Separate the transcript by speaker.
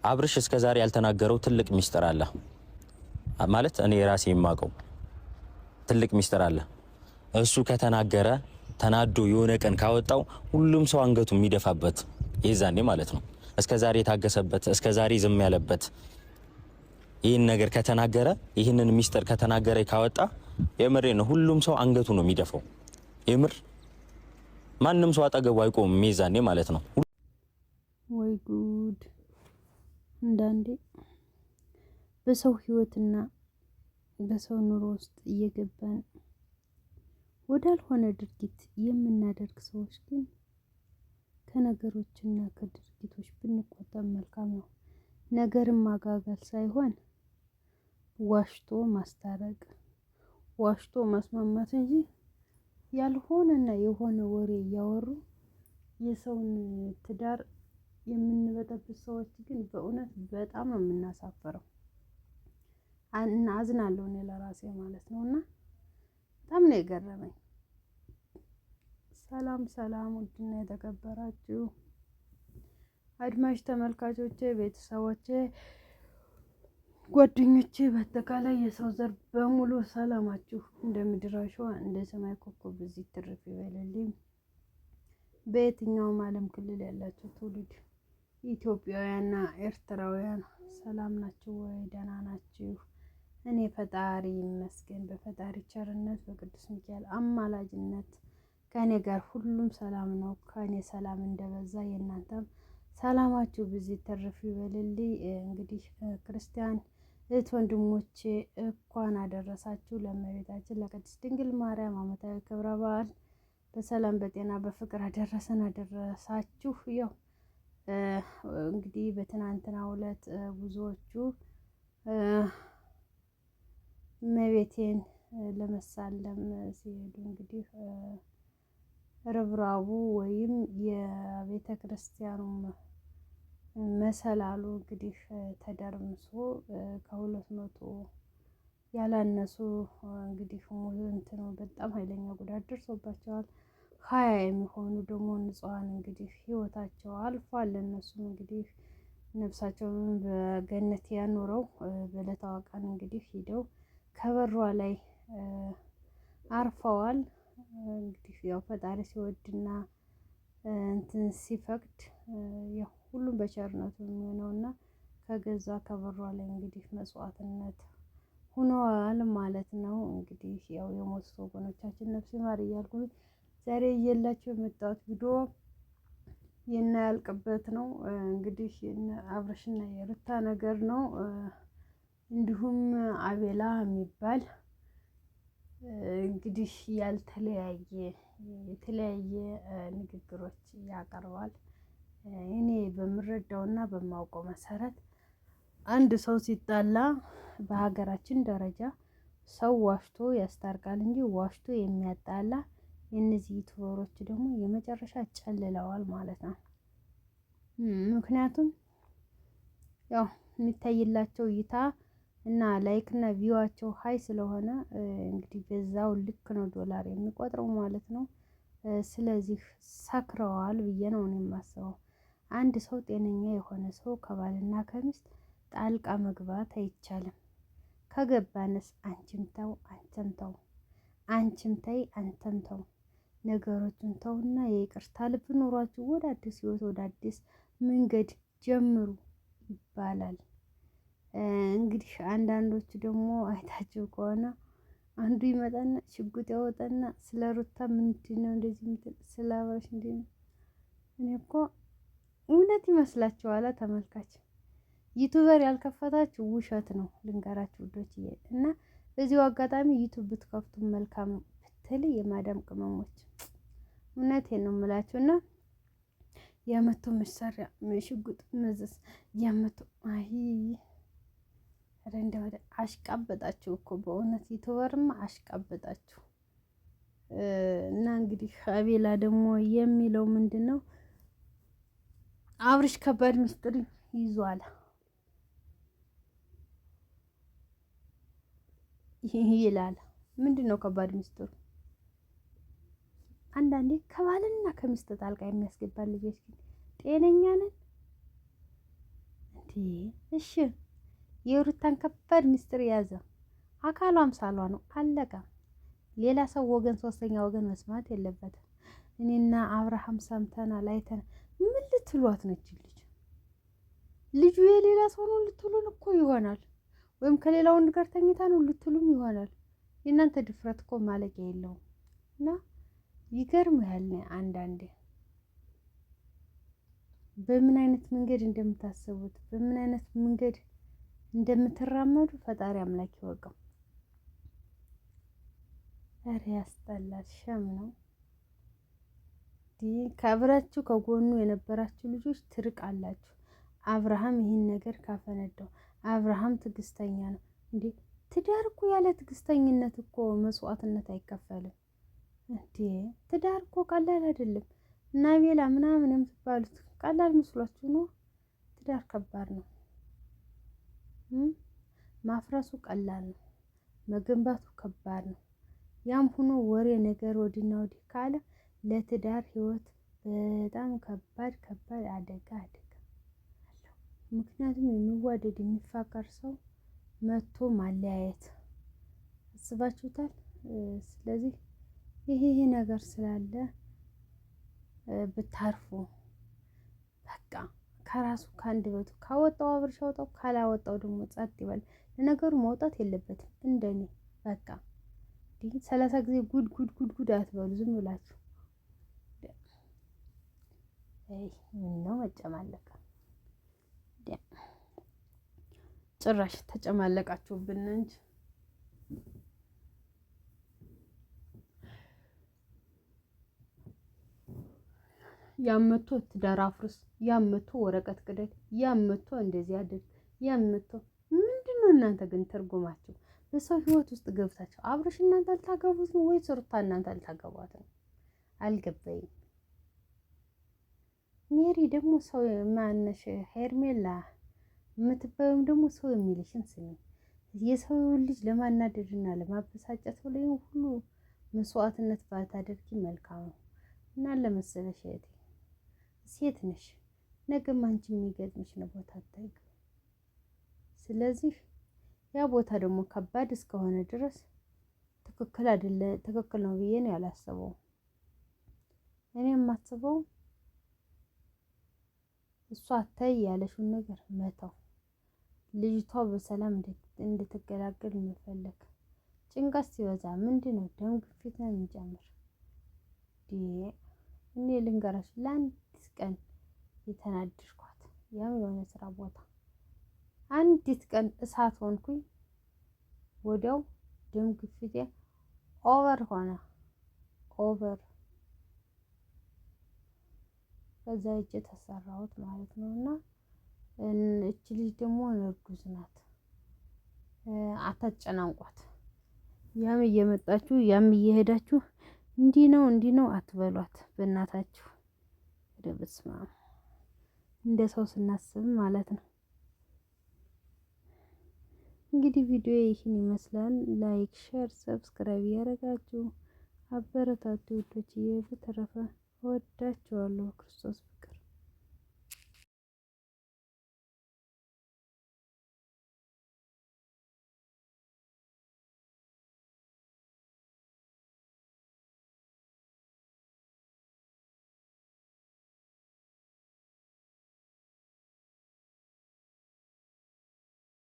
Speaker 1: አብርሽ እስከ ዛሬ ያልተናገረው ትልቅ ሚስጥር አለ። ማለት እኔ ራሴ የማውቀው ትልቅ ሚስጥር አለ። እሱ ከተናገረ ተናዶ የሆነ ቀን ካወጣው ሁሉም ሰው አንገቱ የሚደፋበት የዛኔ ማለት ነው። እስከ ዛሬ የታገሰበት፣ እስከ ዛሬ ዝም ያለበት ይህን ነገር ከተናገረ፣ ይህንን ሚስጥር ከተናገረ፣ ካወጣ የምሬ ነው ሁሉም ሰው አንገቱ ነው የሚደፋው። የምር ማንም ሰው አጠገቡ አይቆምም የዛኔ ማለት ነው።
Speaker 2: ወይ ጉድ! አንዳንዴ በሰው ህይወትና በሰው ኑሮ ውስጥ እየገባን ወዳልሆነ ድርጊት የምናደርግ ሰዎች ግን ከነገሮችና ከድርጊቶች ብንቆጠብ መልካም ነው። ነገርን ማጋጋል ሳይሆን ዋሽቶ ማስታረቅ፣ ዋሽቶ ማስማማት እንጂ ያልሆነና የሆነ ወሬ እያወሩ የሰውን ትዳር የምንበጠብጥ ሰዎች ግን በእውነት በጣም ነው የምናሳፍረው። እና አዝናለሁ እኔ ለራሴ ማለት ነው። እና በጣም ነው የገረመኝ። ሰላም ሰላም፣ ውድና የተከበራችሁ አድማጭ ተመልካቾቼ፣ ቤተሰቦቼ፣ ጓደኞቼ በአጠቃላይ የሰው ዘር በሙሉ ሰላማችሁ እንደ ምድር አሸዋ እንደ ሰማይ ኮከብ በዚህ ትርፍ ይበልልኝ። በየትኛውም ዓለም ክልል ያላችሁ ትውልድ ኢትዮጵያውያንና ኤርትራውያን ሰላም ናችሁ ወይ? ደህና ናችሁ? እኔ ፈጣሪ ይመስገን በፈጣሪ ቸርነት በቅዱስ ሚካኤል አማላጅነት ከእኔ ጋር ሁሉም ሰላም ነው። ከእኔ ሰላም እንደበዛ የእናንተም ሰላማችሁ ብዙ ትርፍ ይበልልኝ። እንግዲህ ክርስቲያን እህት ወንድሞቼ እንኳን አደረሳችሁ ለእመቤታችን ለቅድስት ድንግል ማርያም ዓመታዊ ክብረ በዓል በሰላም በጤና በፍቅር አደረሰን አደረሳችሁ። ያው እንግዲህ በትናንትናው ዕለት ብዙዎቹ እመቤቴን ለመሳለም ሲሄዱ እንግዲህ ርብራቡ ወይም የቤተ ክርስቲያኑ መሰላሉ እንግዲህ ተደርምሶ ከ200 ያላነሱ እንግዲህ እንትኑ በጣም ኃይለኛ ጉዳት ደርሶባቸዋል። 20 የሚሆኑ ደግሞ ንጹሐን እንግዲህ ህይወታቸው አልፏል። እነሱም እንግዲህ ነፍሳቸውን በገነት ያኑረው። በዕለተ ቀን እንግዲህ ሂደው ከበሯ ላይ አርፈዋል። እንግዲህ ያው ፈጣሪ ሲወድና እንትን ሲፈቅድ ያው ሁሉም በቸርነቱ የሚሆነውና ከገዛ ከበሯ ላይ እንግዲህ መስዋዕትነት ሆነዋል ማለት ነው። እንግዲህ ያው የሞቱ ወገኖቻችን ነፍስ ይማር እያልኩኝ ዛሬ እየላቸው የመጣሁት ቪዲዮ የናያልቅበት ነው። እንግዲህ አብርሽና የሩታ ነገር ነው። እንዲሁም አቤላ የሚባል እንግዲህ ያልተለያየ የተለያየ ንግግሮች ያቀርባል። እኔ በምረዳውና በማውቀው መሰረት አንድ ሰው ሲጣላ በሀገራችን ደረጃ ሰው ዋሽቶ ያስታርቃል እንጂ ዋሽቶ የሚያጣላ የእነዚህ ዩቱበሮች ደግሞ የመጨረሻ ጨልለዋል ማለት ነው። ምክንያቱም ያው የሚታይላቸው እይታ እና like እና view ዋቸው high ስለሆነ እንግዲህ በዛው ልክ ነው ዶላር የሚቆጥረው ማለት ነው። ስለዚህ ሰክረዋል ብዬ ነው እኔ የማስበው። አንድ ሰው ጤነኛ የሆነ ሰው ከባልና ከሚስት ጣልቃ መግባት አይቻልም። ከገባንስ አንቺም ተው አንተም ተው፣ አንቺም ተይ አንተም ተው። ነገሮችን ተውና የይቅርታ ልብ ኖሯችሁ ወደ አዲስ ህይወት ወደ አዲስ መንገድ ጀምሩ ይባላል። እንግዲህ አንዳንዶቹ ደግሞ አይታችሁ ከሆነ አንዱ ይመጣና ሽጉጥ ያወጣና ስለ ሩታ ምንድን ነው እንደዚህ የምትል ስለ አብርሽ እንዲህ ነው። እኔ እኮ እውነት ይመስላችኋል ተመልካች YouTuber ያልከፈታችሁ ውሸት ነው ልንገራችሁ ውዶችዬ። እና በዚሁ አጋጣሚ YouTube ብትከፍቱ መልካም ነው። በተለይ የማዳም ቅመሞች እውነቴን ነው የምላችሁ። እና የመቶ መሳሪያ ሽጉጥ መዘዝ የመቶ አይ ኧረ እንደው አሽቃበጣችሁ እኮ በእውነት YouTuber ማ አሽቃበጣችሁ። እና እንግዲህ አቤላ ደግሞ የሚለው ምንድን ነው? አብርሽ ከባድ ምስጢር ይዟል ይላል። ምንድን ነው ከባድ ምስጢሩ? አንዳንዴ ከባልና ከሚስት ጣልቃ የሚያስገባ ልጆች ግን ጤነኛ ነን? እንዴ እሺ፣ የሩታን ከባድ ሚስጥር የያዘ አካሏ አምሳሏ ነው። አለቀ። ሌላ ሰው ወገን፣ ሶስተኛ ወገን መስማት የለበትም። እኔና አብርሃም ሰምተናል አይተናል። ምን ልትሏት ነች ልጅ? ልጁ የሌላ ሰው ነው ልትሉን እኮ ይሆናል። ወይም ከሌላ ወንድ ጋር ተኝታ ነው ልትሉም ይሆናል። የእናንተ ድፍረት እኮ ማለቂያ የለውም እና ይገርምሃል አንዳንዴ በምን አይነት መንገድ እንደምታስቡት በምን አይነት መንገድ እንደምትራመዱ ፈጣሪ አምላክ ይወቀው። ኧረ ያስጠላል፣ shame ነው። ከአብራችሁ ከጎኑ የነበራችሁ ልጆች ትርቃላችሁ። አብርሃም ይህን ነገር ካፈነዳው፣ አብርሃም ትዕግስተኛ ነው እንዴ? ትዳር እኮ ያለ ትዕግስተኝነት እኮ መስዋዕትነት አይከፈልም እንዴ! ትዳር እኮ ቀላል አይደለም። እና ቤላ ምናምን የምትባሉት ቀላል መስሏችሁ ነው? ትዳር ከባድ ነው። ማፍረሱ ቀላል ነው፣ መገንባቱ ከባድ ነው። ያም ሆኖ ወሬ ነገር ወዲና ወዲህ ካለ ለትዳር ህይወት በጣም ከባድ ከባድ አደጋ አደጋ አለው። ምክንያቱም የሚዋደድ የሚፋቀር ሰው መጥቶ ማለያየት አስባችሁታል። ስለዚህ ይሄ ይሄ ነገር ስላለ ብታርፉ በቃ ከራሱ ከአንድ በቱ ካወጣው አብርሽ አውጣው፣ ካላወጣው ደግሞ ጸጥ ይበል። ለነገሩ መውጣት የለበትም እንደኔ በቃ 30 ጊዜ ጉድ ጉድ ጉድ ጉድ አትበሉ። ዝም ብላችሁ አይ ምነው መጨማለቅ ጭራሽ ተጨማለቃችሁብን እንጂ ያመቶ ትዳር አፍርስ፣ ያመቶ ወረቀት ቅደድ፣ ያመቶ እንደዚህ አድርግ፣ ያመቶ ምንድነው? እናንተ ግን ትርጉማችሁ በሰው ህይወት ውስጥ ገብታችሁ አብርሽ እናንተ አልታገቡት ነው ወይስ ሩታ እናንተ አልታገቧት ነው? አልገባኝም። ሜሪ ደግሞ ሰው ማነሽ ሄርሜላ የምትባየውም ደግሞ ሰው የሚልሽን ስሚ። የሰው ልጅ ለማናደድና ለማበሳጨት ብሎ ሁሉ መስዋዕትነት ባታደርጊ መልካም ነው። እና ለመሰለሽ እህቴ ሴት ነሽ፣ ነገም አንቺ የሚገጥምሽ ነው ቦታ አታውቂም። ስለዚህ ያ ቦታ ደግሞ ከባድ እስከሆነ ድረስ ትክክል አይደለ፣ ትክክል ነው ብዬ ነው ያላሰበው። እኔ የማስበው እሷ አታይ ያለሽውን ነገር መተው፣ ልጅቷ በሰላም እንድትገላገል መፈለግ። ጭንቀት ሲበዛ ምንድን ነው ደም ግፊት ነው የሚጨምር። እኔ ልንገራችሁ ለአንዲት ቀን የተናደድኳት ያም የሆነ ስራ ቦታ አንዲት ቀን እሳት ሆንኩኝ። ወዲያው ደም ግፊቴ over ሆነ። over በዛ እጅ ተሰራሁት ማለት ነው። እና እች ልጅ ደግሞ እርጉዝ ናት። አታጨናንቋት። ያም እየመጣችሁ ያም እየሄዳችሁ እንዲህ ነው እንዲህ ነው አትበሏት። በእናታችሁ በስመ አብ እንደ ሰው ስናስብ ማለት ነው። እንግዲህ ቪዲዮ ይህን ይመስላል። like፣ share፣ subscribe እያደረጋችሁ አበረታቱ ውዶችዬ። በተረፈ እወዳችኋለሁ። ክርስቶስ ፍቅር